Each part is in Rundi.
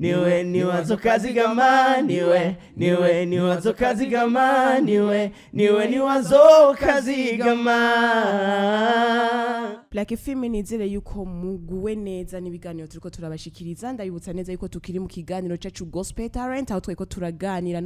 Niwe niwazokazigama, niwe niwe niwazokazigama, niwe niwe niwazokazigama. Black FM, nizere yuko muguwe neza n'ibiganiro turiko turabashikiriza. Ndabibutsa neza yuko tukiri mu kiganiro cacu Gospel Talent, aho twariko turaganira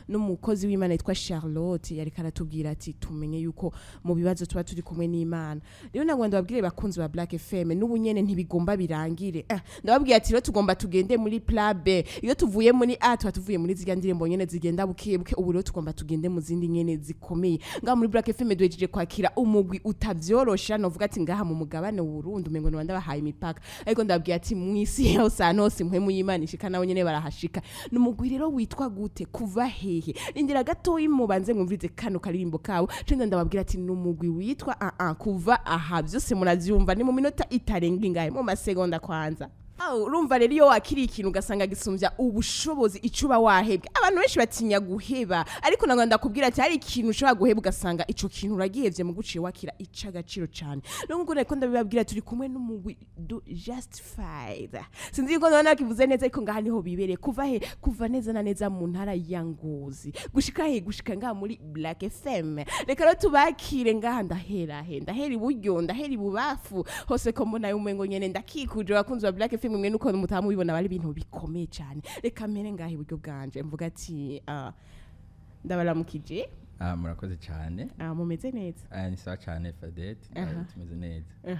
n'umukozi w'Imana yitwa Charlotte. Yariko aratubwira ati tumenye yuko mu bibazo tuba turi kumwe n'Imana. Rero nagomba ndababwire, bakunzi ba Black FM, n'ubu nyene ntibigomba birangire. Ndababwiye ati rero tugomba tugende muri plan B. Iyo tuvuye muri A, tuba tuvuye muri zirya ndirimbo nyene zigenda buke buke. Ubu rero tugomba tugende mu zindi nyene zikomeye. Ngaha muri Black FM duhejeje kwakira umugwi utavyorosha. Novuga ati ngaha mu mugabane w'u Burundi umengo ni ndabahaye imipaka, ariko ndababwiye ati mwisi yose, ahantu hose impwemu y'Imana ishika, nawe nyene barahashika. Ni umugwi rero witwa gute? Kuva hehe? Rindira gatoyi, mubanze mwumvirize kano karirimbo kabo, cenda ndababwira ati ni umugwi witwa kuva aha. Byose muravyumva ni mu minota itarenga ingahe, mu masegonda kwanza. Urumva rero, iyo wakiriye ikintu ugasanga gisumbya ubushobozi ico uba wahebwe, abantu benshi batinya guheba, ariko ntabwo ndakubwira ati hari ikintu ushobora guheba ugasanga ico kintu uragihevye mu guciye wakira ic'agaciro cane. Rero nkuko nariko ndabibabwira, turi kumwe n'umugwi The Justified. Sinzi yuko ndabona kivuze neza, ariko ngaha niho bibereye. Kuva he? Kuva neza na neza mu ntara ya Ngozi. Gushika he? Gushika ngaha muri Black FM. Reka rero tubakire ngaha. Ndahera he? Ndahera iburyo, ndahera ibubafu, hose ko mbona umengo nyene ndakikuje. Abakunzi ba Black FM, mwe nuko mutaha mubibona, bari ibintu bikomeye cyane. Reka mpere ngaha iburyo bwanje, mvuga ati ndabaramukije. Ah, murakoze cyane. Mumeze neza? Ah, ni sawa cyane, Fadete. Tumeze neza.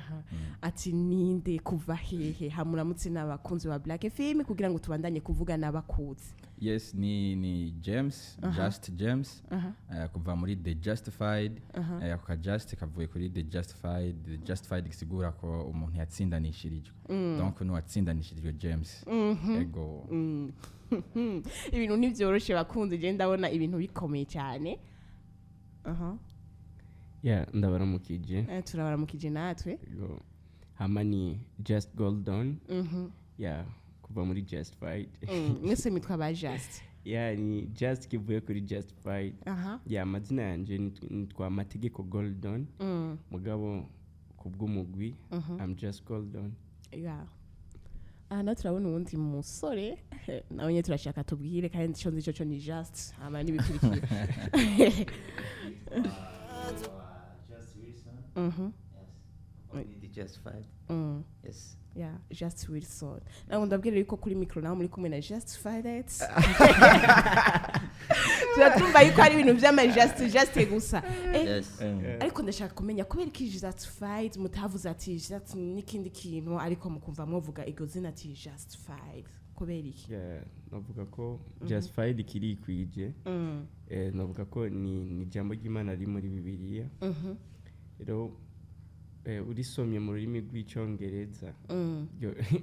Ati ninde, kuva hehe? Hamuramutse n'abakunzi ba Black FM kugira ngo tubandanye kuvugana bakuzi. Yes, ni James, Just James, kuva muri The Justified. Ako ka Just kavuye kuri The Justified. The Justified gisigura ko umuntu yatsindanishirijwe, donc n'uwatsindanishirijwe James, ego. Ibintu ntibyoroshe, bakunze. Je ndabona ibintu bikomeye cyane. Yeah, ndabaramukije. Turabaramukije natwe. Yego. Hama ni Just Golden, yeah, kuva muri Justified. Mwese mwitwa ba Just? Yeah, ni Just kivuye kuri Justified. Yeah, amazina yanje nitwa Mategeko Golden, mugabo kubw'umugwi I'm Just Golden. Yeah. Aha naho turabona uwundi musore, nawe nyine turashaka tubwire, kandi ico nzi cyo ni Just, hama n'ibikurikira. Just Wilson. Yes. Only The Justified. Yes. Yeah, Just Wilson. Nawe ndabwira yuko kuri micro nawe muri kumwe na Justified. Turatumva yuko ari ibintu vy'ama just just gusa. Yes. Ariko ndashaka kumenya kubera iki Justified mutavuze ati just n'ikindi kintu, ariko mukumva mwovuga iryo zina ati Justified, kubera iki? Yeah, navuga ko Justified kirikwije. Navuga ko ni ijambo ry'Imana riri muri Bibiliya. Rero urisomye mu rurimi rw'Icyongereza,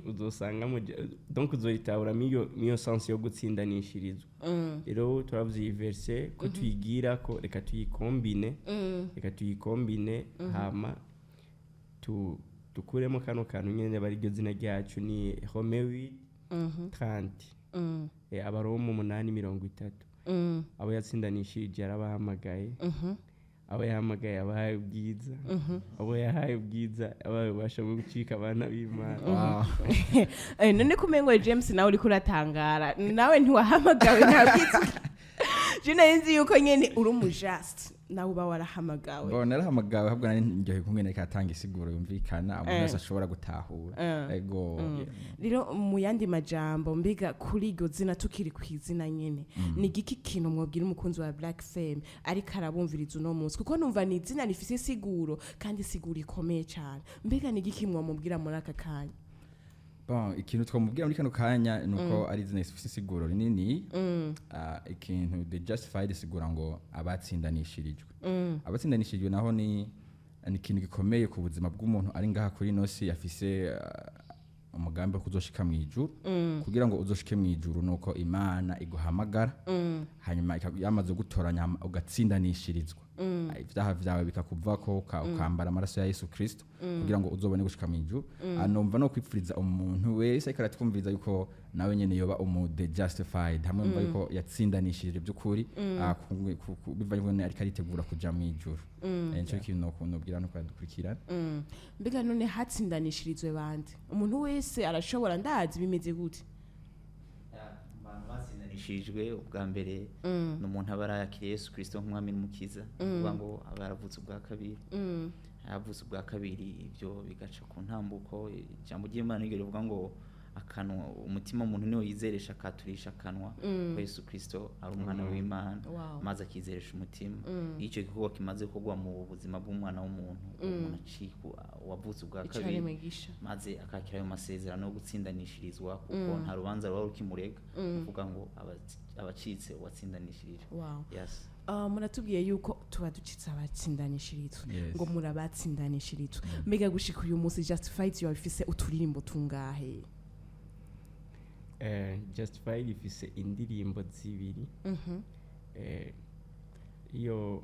uzosangamo donc uzoritahuramo iyo sens yo gutsindanishirizwa. Rero turavuze iyi verse ko tuyigira ko reka tuyikombine, reka tuyikombine, hama dukuremo kano kantu nyene bari iryo zina ryacu, ni Romains 30. Abaroma 8:30. Abo yatsindanishije yarabahamagaye, abo yahamagaye abahaye ubwiza, abo yahaye ubwiza abahaye ububasha bwo gucika abana b'Imana. Wow. None kumengo James nawe uriko uratangara, nawe ntiwahamagawe? Nta bwiza, je nari nzi yuko nyene uri umu just, nawe uba warahamagawe. Bo, narahamagawe, ahubwo nari ndyohewe kumwe nariko atanga isiguro yumvikana, umuntu wese ashobora gutahura. Ego. Rero mu yandi majambo, mbega kuri iryo zina, tukiri ku izina nyene, ni igiki kintu mwobwira umukunzi wa Black FM ariko arabumviriza uno munsi? Kuko numva ni izina rifise isiguro, kandi isiguro ikomeye cyane. Mbega ni igiki mwomubwira muri aka kanya? Bon, ikintu twamubwira muri kano kanya ni uko ari izina rifise isiguro rinini. Ikintu The Justified isigura ngo abatsindanishirijwe. Abatsindanishirijwe naho ni ikintu gikomeye ku buzima bw'umuntu ari ngaha kuri ino si, afise umugambi wo kuzoshika mu ijuru. Kugira ngo uzoshike mu ijuru nuko Imana iguhamagara, hanyuma yamaze gutoranya, ugatsindanishirizwa, ibyaha vyawe bikakuvako, ukambara amaraso ya Yesu Kristo kugira ngo uzobone gushika mu ijuru. Numva no kwipfuriza umuntu wese ariko aratwumviriza yuko nawe nyene yoba umu The Justified, hamwe mva yuko yatsindanishije by'ukuri, bivanye n'ukuntu ariko aritegura kuja mu ijuru. Nico kintu nobwira no kwadukurikirana. Mbega none hatsindanishirizwe bande? Umuntu wese arashobora? Ndazi bimeze gute? Abatsindanishijwe ubwa mbere ni umuntu aba arayakiriye Yesu Kristo nk'umwami n'umukiza, kuvuga ngo aba yaravutse ubwa kabiri. Yaravutse ubwa kabiri, ibyo bigaca ku ntambuko. Ijambo ry'Imana niryo rivuga ngo akanwa, umutima w'umuntu niwo yizeresha akaturisha akanwa ko Yesu Kristo ari umwana w'Imana, maze akizeresha umutima. Iyo icyo gikorwa kimaze gukorwa mu buzima bw'umwana w'umuntu, umuntu acika uwavutse ubwa kabiri, Icaremwe gisha. maze akakira ayo masezerano yo gutsindanishirizwa, kuko nta rubanza ruba rukimurega, kuvuga ngo abacitse uwatsindanishirijwe. Yes. Muratubwiye yuko tuba ducitse abatsindanishirizwe, Yes. ngo murabatsindanishirizwe. Mbega gushika uyu munsi Justified yoba ifise uturirimbo tungahe? Justified ifise indirimbo zibiri, iyo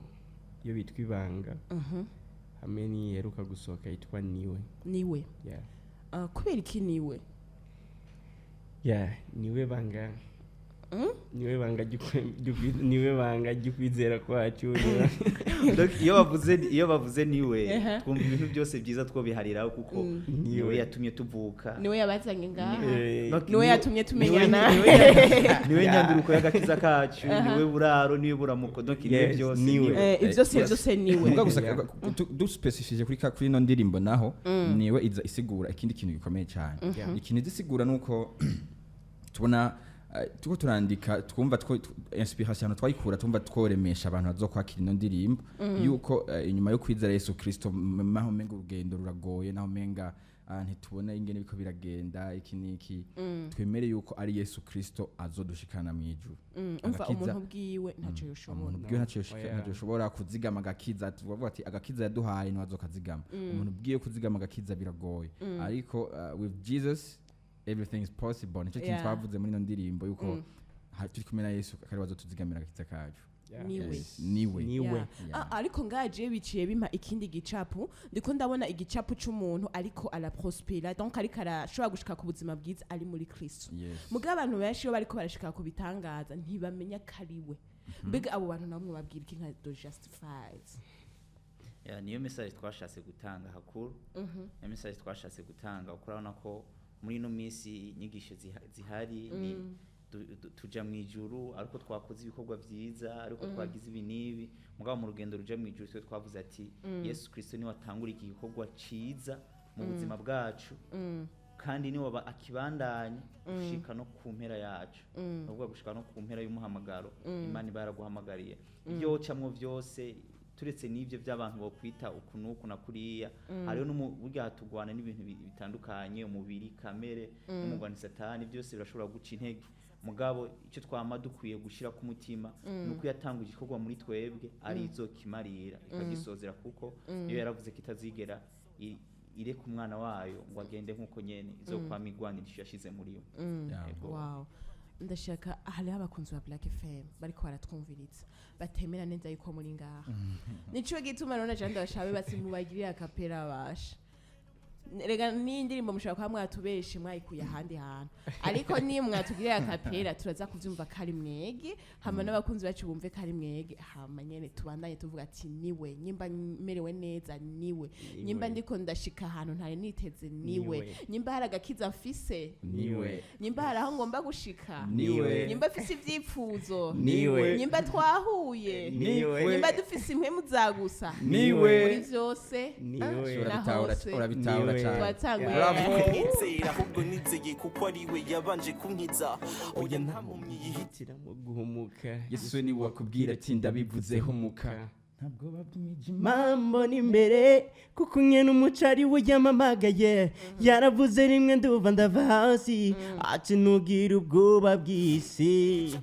bitwa Ibanga, hamwe n'iyiheruka gusohoka yitwa Niwe. Niwe. Yeah. Kubera iki Niwe? Yeah, niwe banga, niwe banga niwe banga ry'ukwizera kwacu, Donc, iyo bavuze Niwe, twumva ibintu byose byiza twobihariraho, kuko niwe Niwe. yatumye tuvuka. Niwe yabazanye ngaha. Donc, Niwe yatumye tumenyana. Niwe nyanduruko y'agakiza kacu, niwe buraro, niwe buramuko, donc niwe Yes, byose. niwe. Niwe. Byose, Yes. byose niwe. Muga gusa duspecifije kuri ino ndirimbo naho, Niwe iza isigura ikindi kintu gikomeye cyane. Ikintu iza isigura nuko tubona tuko turandika, twumva inspiration twayikura, twumva tworemesha abantu bazokwakira ino ndirimbo yuko inyuma yo kwizera Yesu Kristo, naho menga urugendo ruragoye, naho menga ntitubona ingene biko biragenda, iki niki, twemere yuko ari Yesu Kristo azodushikana mu ijuru. Umva, Agakiza- umuntu bwiwe ntacyo yoshobora. Umuntu bwiwe ntacyo Oya. ntacyo yoshobora kuzigama agakiza. Tuvuga ati agakiza yaduhaye ntiwazokazigama. Umuntu bwiwe kuzigama agakiza biragoye, ariko with Jesus everything is possible. Nicyo kintu twavuze muri ino ndirimbo yuko turi kumwe na Yesu akari wazotuzigamira agakiza kacu. Niwe. Yes, niwe. Niwe. Yeah. Yeah. Ariko ngaje biciye bimpa ikindi gicapu. Ndiko ndabona igicapu c'umuntu ariko araprospera, donc ariko arashobora gushika ku buzima bwiza ari muri Kristo. Mugabo abantu benshi iyo bariko barashika ku bitangaza ntibamenya ko ari we. Mbega abo bantu namwe babwira iki nka The Justified? Yeah, niyo message twashatse gutanga hakuru, niyo message twashatse gutanga, kuko urabona ko muri ino minsi inyigisho zihari ni tuja mu ijuru ariko twakoze ibikorwa byiza, ariko twagize ibi n'ibi. Mugabo mu rugendo ruja mu ijuru, twe twavuze ati Yesu Kristo niwe atangura iki gikorwa ciza mu buzima bwacu, kandi niwe aba akibandanya gushika no ku mpera yacu, ni ukuvuga gushika no ku mpera y'umuhamagaro Imana iba yaraguhamagariye. Ibyo wocamwo byose, turetse n'ibyo by'abantu bokwita uku n'uku na kuriya, hariho burya hatugwana n'ibintu bitandukanye, umubiri kamere n'umugwani Satani, byose birashobora guca intege. Mugabo icyo twama dukwiye gushyira ku mutima ni uko yatanguje igikorwa muri twebwe ari izo kimarira ikagisozera, kuko iyo yaravuze ko itazigera ireka umwana wayo ngo agende nk'uko nyene, izokwama igwanira icyo yashize muri we. Yego. Wow, ndashaka, hariho abakunzi ba Black FM bariko baratwumviriza batemera neza yuko muri ngaha. Nico gituma rero naje ndabashabe basi mubagirire a cappella basha. Rega n'indirimbo mushobora kuba mwatubeshe mwayikuye ahandi hantu, ariko niyo mwatugirira a cappella turaza kuvyumva ko ari mwege, hama n'abakunzi bacu bumve ko ari mwege, hama nyene tubandanye tuvuga ati niwe. Nyimba merewe neza, niwe. Nyimba ndiko ndashika ahantu ntari niteze, niwe. Niwe. Nyimba hari agakiza mfise, Niwe. nyimba hari aho ngomba gushika, Niwe. nyimba mfise ivyipfuzo, Niwe. nyimba twahuye, Niwe. nyimba dufise impwemu za gusa, Niwe. muri vyose Niwe. na Urabitahura. hose. Urabitahura Niwe. cyane. Twatanguye. Bravo. Nizera, ahubwo nizeye kuko ari we yabanje kunkiza. Oya, nta mpumyi Yihitiramo guhumuka. Yesu ni wakubwira ati ndabivuze, humuka, ntabwo bw'umwijima. Mambo ni imbere kuko umwe n'umuco ari we yamamagaye. Yaravuze rimwe nduva ndava hasi, ati ntugire ubwoba bw'isi.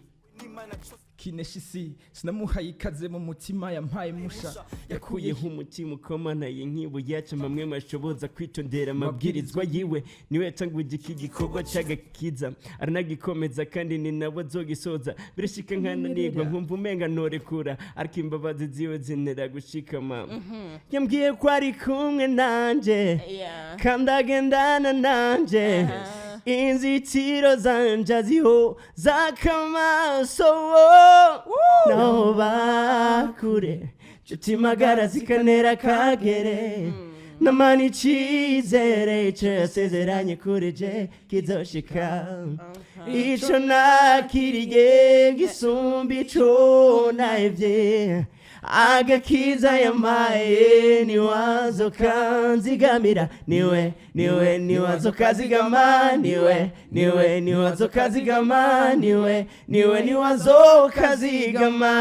Kinesha isi, sinamuhaye ikaze mu mutima, yampaye musha. Yakuyeho umutima ukomanaye nk'ibuye, yaca bamwe mashoboza kwitondera amabwirizwa yiwe. Niwe yatanguje iki gikorwa c'agakiza, aranagikomeza, kandi ni nawe azogisoza. Birashika nkananirwa, nkumva umenga ntorekura, ariko imbabazi ziwe zintera gushikama. Yambwiye ko ari kumwe nanje kandi agendana nanje, inzitiro zanje aziho zakamaso. Naho bakure nshuti magara zikanera kagere. Namana icizere, ico yasezeranye kuri je kizoshika. Ico nakiriye gisumba ico nahevye. Agakiza yamaye niwazokanzigamira, niwe, niwe niwazokazigama, niwe, niwe niwazokazigama, niwe, niwe niwazokazigama,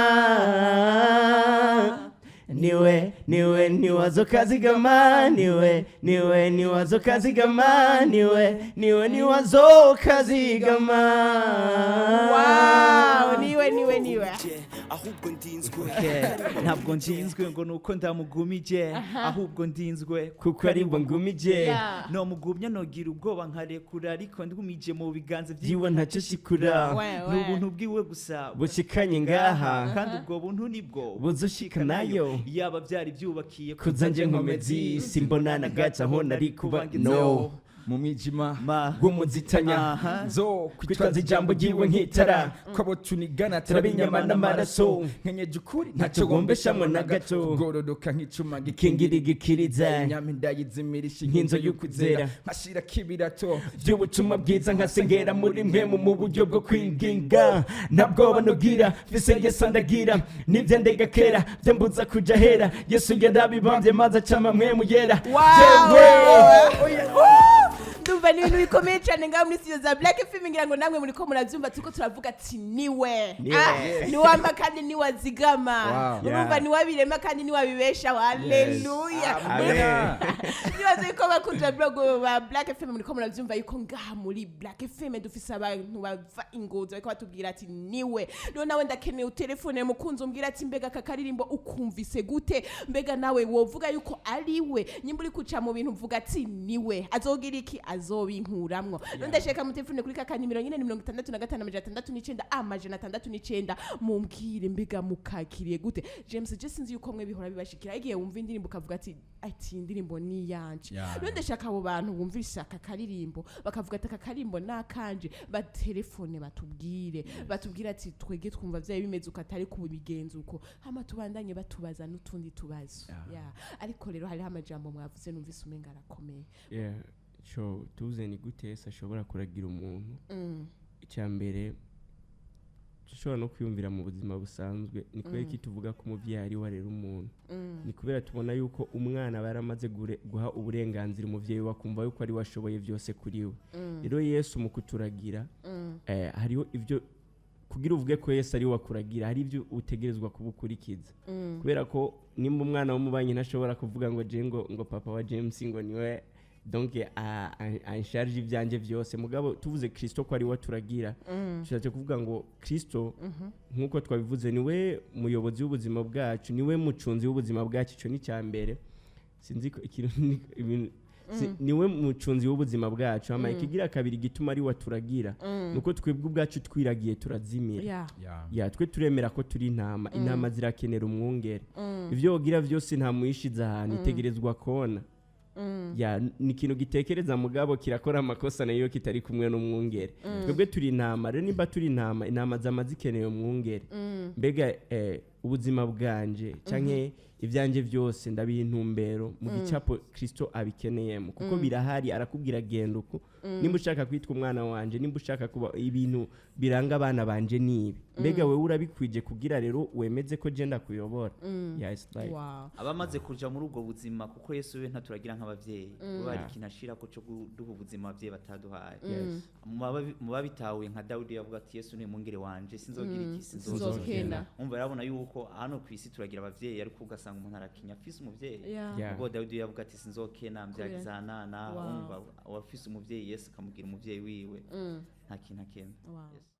niwe, niwe niwazokazigama, niwe, niwe niwazokazigama, niwe, niwe niwazokazigama. Wow, niwe, niwe, niwe. Ahubwo ndinzwe. Okay, ntabwo ndinzwe ngo nuko ndamugumije, ahubwo ndinzwe kuko ari bo ngumije. No mugumya nogira ubwoba nkarekura, ariko ndumije mu biganza byiwe ntacyo shikura. We, Ni ubuntu bwiwe gusa bushikanye ngaha, kandi ubwo buntu nibwo buzoshika nayo. Yaba byari byubakiye kuza nje nkomezi, simbona na gaca aho nari kuba no mu mwijima ma rw'umuzitanya. Zo kwitwaza ijambo ryiwe nk'itara. Kwabo tunigana turabinyama n'amaraso. Nkenyeje ukuri. Ntacyo gombeshamwo na gato. Kugororoka nk'icuma gikingira igikiriza. Inyama ndayizimirisha nk'inzu y'ukwizera. Nkashirako ibirato by'ubutumwa bwiza, nkasengera muri mpemu mu buryo bwo kwinginga. Ntabwo banugira mfise Yesu andagira, nibyo ndega kera byambuza kuja hera. Yesu yarabibambye maze acama mpemu yera. Jewe. Ndumva ni ibintu bikomeye cyane ngaho muri studio za Black FM. Ngira ngo namwe muriko murabyumva, turiko turavuga ati niwe. Niwe. Ah, niwamba kandi niwazigama. Urumva, niwabirema kandi niwabibeshaho. Haleluya. Amen. Nibaze yuko bakunzi ba blog ba Black FM muriko murabyumva yuko ngaha muri Black FM dufise abantu bava ingozi bariko batubwira ati niwe. Rero nawe ndakeneye utelefone, mukunzi, umbwira ati mbega aka karirimbo ukumvise gute? Mbega nawe wovuga yuko ari we? Nyimba uri kuca mu bintu, uvuga ati niwe azogira iki, azobinkuramwo. Rero ndashaka mu telefone kuri kaka nimero nyine ni 65 609 609, mumbwire mbega mukakiriye gute. James, je sinzi yuko mwe bihora bibashikira igihe wumva indirimbo ukavuga ati iyi ndirimbo ni iyanje. Rero ndashaka abo bantu bumvise aka karirimbo bakavuga ati aka karirimbo ni akanje, batelefone batubwire ati twege twumva byari bimeze uko, atari ku bigenza uko, hama tubandanye batubaza n'utundi tubazo. Yeah. Ariko rero hariho amajambo mwavuze numvise umenga arakomeye. Yeah, so tuvuze ni gute Yesu ashobora kuragira umuntu? Icya mbere dushobora no kwiyumvira mu buzima busanzwe ni kubera iki tuvuga ko umubyeyi ari we arera umuntu? Ni kubera tubona yuko umwana aba yaramaze guha uburenganzira umubyeyi we, akumva yuko ari we ashoboye byose kuri we. Rero Yesu mu kuturagira, hariho ibyo kugira uvuge ko Yesu ari we akuragira, hari ibyo utegerezwa kuba ukurikiza, kubera ko nimba umwana w'umubanyi ntashobora kuvuga ngo je ngo papa wa James ngo niwe donc ansharge ibyanjye byose. Mugabo tuvuze Kristo ko ari we aturagira, tushatse kuvuga ngo Kristo, nk'uko twabivuze, niwe muyobozi w'ubuzima bwacu, niwe mucunzi w'ubuzima bwacu. Icyo ni icya mbere. Sinzi ko ikintu niwe mucunzi w'ubuzima bwacu. Hama ikigira kabiri gituma ari we aturagira nuko twebwe ubwacu twiragiye turazimira. Ya, twe turemera ko turi intama. Intama zirakenera umwungere. Ibyo wogira byose, nta muyishize ahantu itegerezwa kona. Ya, ni ikintu gitekereza mugabo kirakora amakosa nayo kitari kumwe n'umwungere. Twebwe turi intama. Rero nimba turi intama, intama zama zikeneye umwungere. Mbega ubuzima bwanje canke ibyanjye byose ndabiha intumbero mu gicapo Kristo abikeneyemo, kuko birahari. Arakubwira genda uku nimba ushaka kwitwa umwana wanje, nimba ushaka kuba ibintu biranga abana banje nibi. Mbega wewe urabikwije kugira rero wemeze ko je ndakuyobora? Yeah, it's like Wow. Abamaze kuja muri ubwo buzima, kuko Yesu we ntaturagira nk'abavyeyi, we hari ikintu ashirako co kuduha ubuzima abavyeyi bataduhaye. Mu babitahuye nka Dawidi, yavuga ati Yesu ni umwungere wanje, sinzogira iki? Sinzokena. Sinzokena. Umva, yarabona yuko hano ku isi turagira abavyeyi, ariko ugasanga umuntu arakinya afise umuvyeyi. Ubwo Dawidi yavuga ati sinzokena mbyagiza hanana. Umva, uwafise umuvyeyi, Yesu akamugira umuvyeyi wiwe, nta kintu akena. Wow. Yes.